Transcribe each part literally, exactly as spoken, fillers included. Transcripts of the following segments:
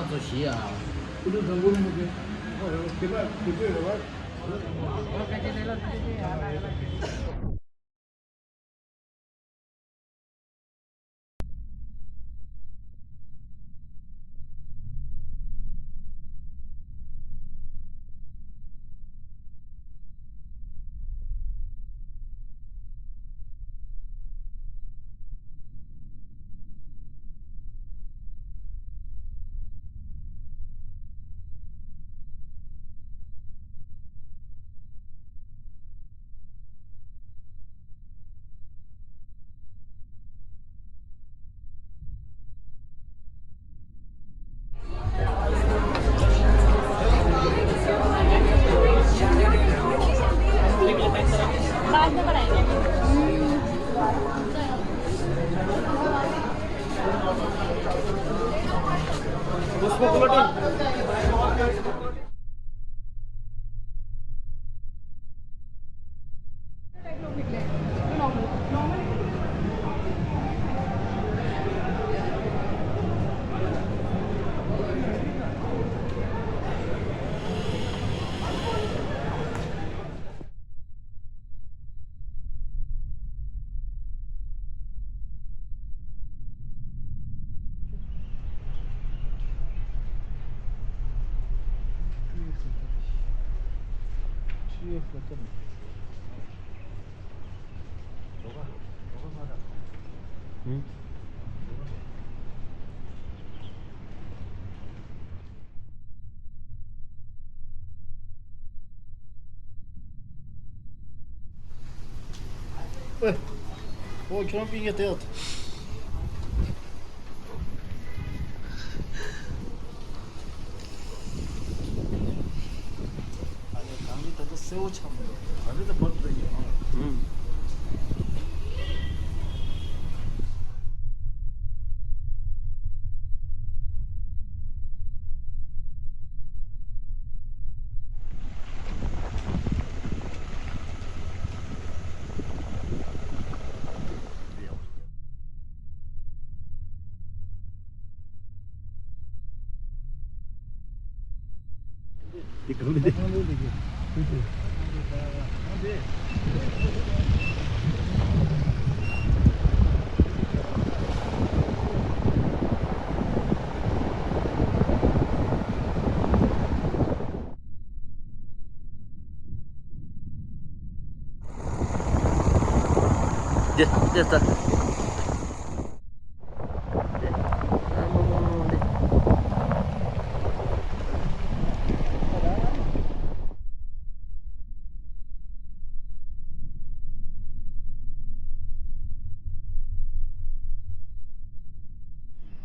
ཚོ་བཞི་ཡ། ཀུ་ལུ་བཟང་པོ་མི་འདུག་ཁྱེད་པ་ཁྱེད་པ་རེད་བ། ཨོ། ཁྱོད་རང་པིན་གྱི་དེ་ཡོད། ཨ་ནི་གང་གི་ད་ལྟ་སེའུ་ཆམ་རེད། ད་ལྟ་བར་དུ་ཡིན། ཨང་། འདི་འདི་ལྟ། འདི། ཨ་མ་མ་མ་འདི།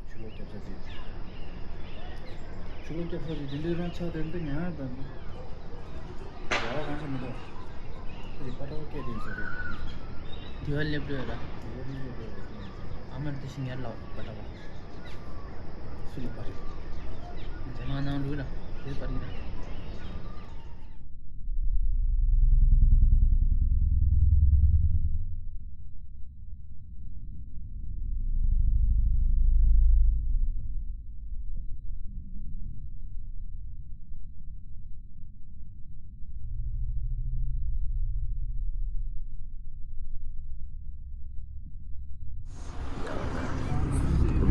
ཆུ་ལོག་རྒྱབ་ས་དེ། ཆུ་ལོག་རྒྱབ་ས་དེ་དེ་འདྲའི་རང་ཆགས་དེ་འདི་ཉག་དང་། ར་བ་གང་ས་མི་འདུག་དེ་པ་ཏྲ་བ་སྐད་དེ་ཚོ་རེད། དེ་བ་སླེབས་འགྲོ་ཡ་ར། དེ་བ་སླེབས་འགྲོ་ཡ་ར། ཨ་མར་དེ་ཤི་ཉར་ལ་པ་ཏྲ་བ། སུ་ལ་པ་རེད། ཇ་མ་ནང་འགྲོ་ར། དེ་པ་རེད་ར།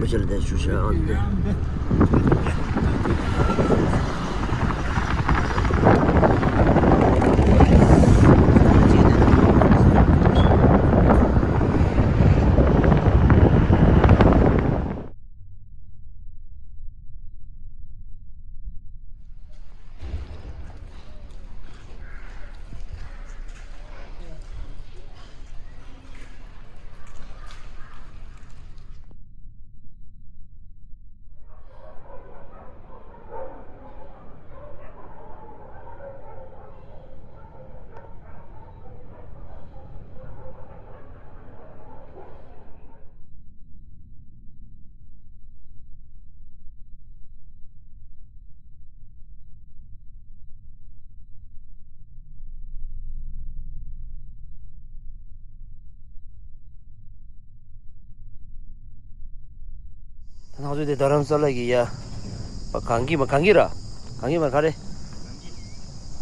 མི་ཤེས་ལ་བསྡད་ཞུ་བྱ་ཨང་དེ། ད་ང་ཚོ་དེ་རྡ་རམ་ས་ལ་གི་ཡ། གངས་སྐྱིད་མ་གངས་སྐྱིད་ར། གངས་སྐྱིད་མ་ག་རེ།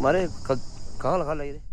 མ་རེད། ག་གང་ལ་ག་ལ་ཡིན་རེད།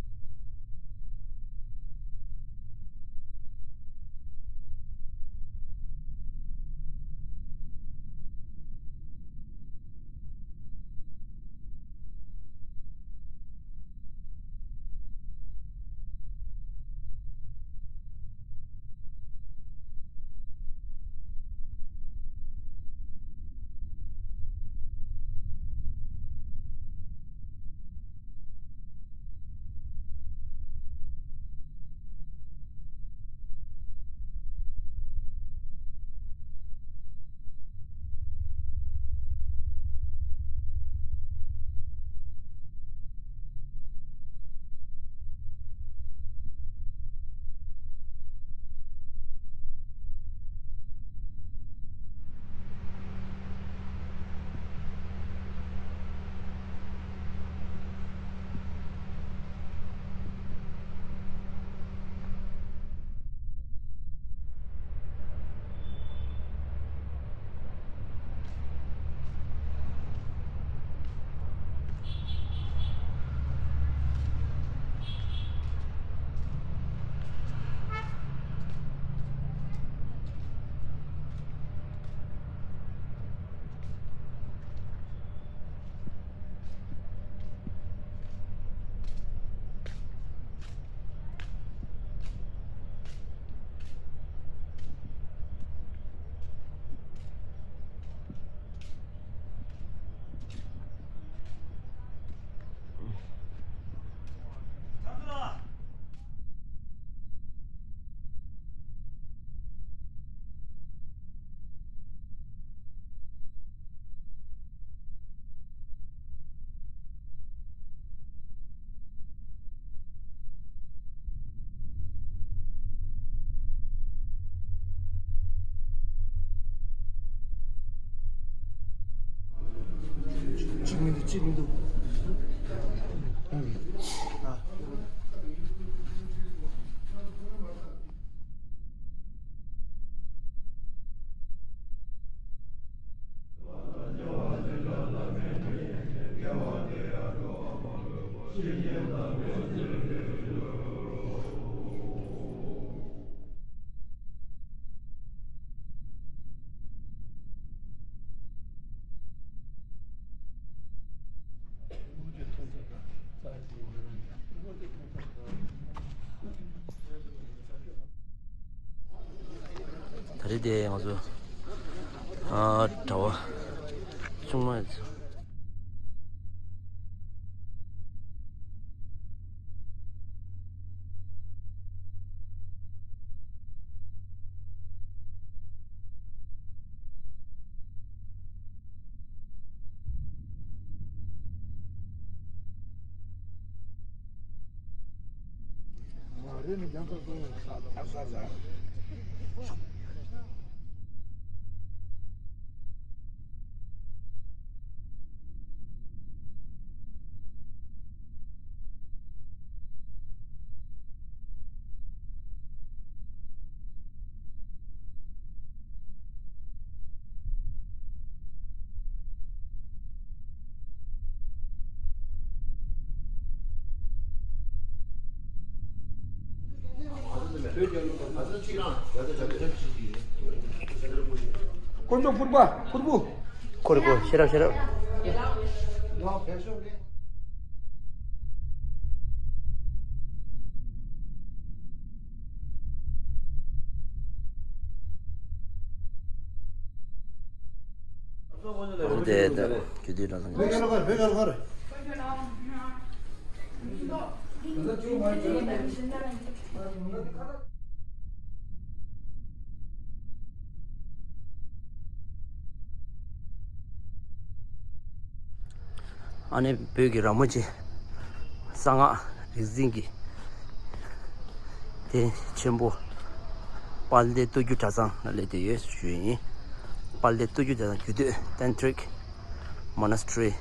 གཅིག་མི་འདུག་གཅིག་མི་འདུག་ཨ། ད་རེས་དེ་ང་ཚོ་ཨ་གྲྭ་པ་ཆུང་མ་ཡིན་ཚོ། དཀོན་མཆོག་ཕུར་པ་ཕུར་བུ། ཁོ་རེ་ཁོ་ཤེས་རབ་ཤེས་རབ། ཨོ་དེ་དེ་རྒྱུ་དུས་གྲྭ་ཚང་གི། ཨ་ནི་བོད་ཀྱི་ར་མོ་ཆེ་གསང་སྔགས་རིག་འཛིན་གྱི་གདན་ཆེན་པོ་དཔལ་ལྡན་སྟོད་རྒྱུད་གྲྭ་ཚང་ལ་སླེབས་བསྡད་ཡོད་ཞུ་ཡིན། དཔལ་ལྡན་སྟོད་རྒྱུད་གྲྭ་ཚང་རྒྱུད་སྟོད་Tantric Monastery།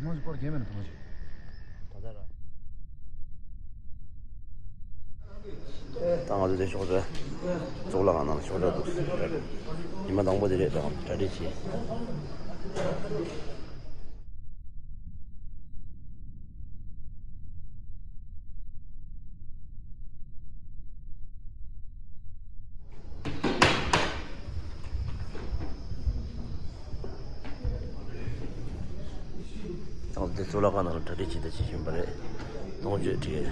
ད་ང་ཚོ་དེ་ཞོགས་ཇ་གཙུག་ལག་ཁང་ནང་ཞོགས་ཇ་འདུག་ཉི་མ་དང་པོ་དེ་རེད། ད་གྲ་སྒྲིག་བྱས། ད་དེ་གཙུག་ལག་ཁང་ནང་ལ་གྲ་སྒྲིག་བྱེད་དུ་ཕྱིན་བཞིན་པ་རེད། གཏོང་ཆོས་བྲིས།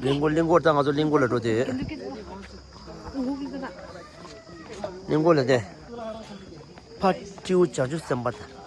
གླིང་སྐོར། གླིང་སྐོར་ད་ང་ཚོ་གླིང་སྐོར་ལ་འགྲོ་དེ། གླིང་སྐོར་ལ་དེ། ཕ་སྤྲེའུ་བྱང་ཆུབ་སེམས་དཔའ་དང་།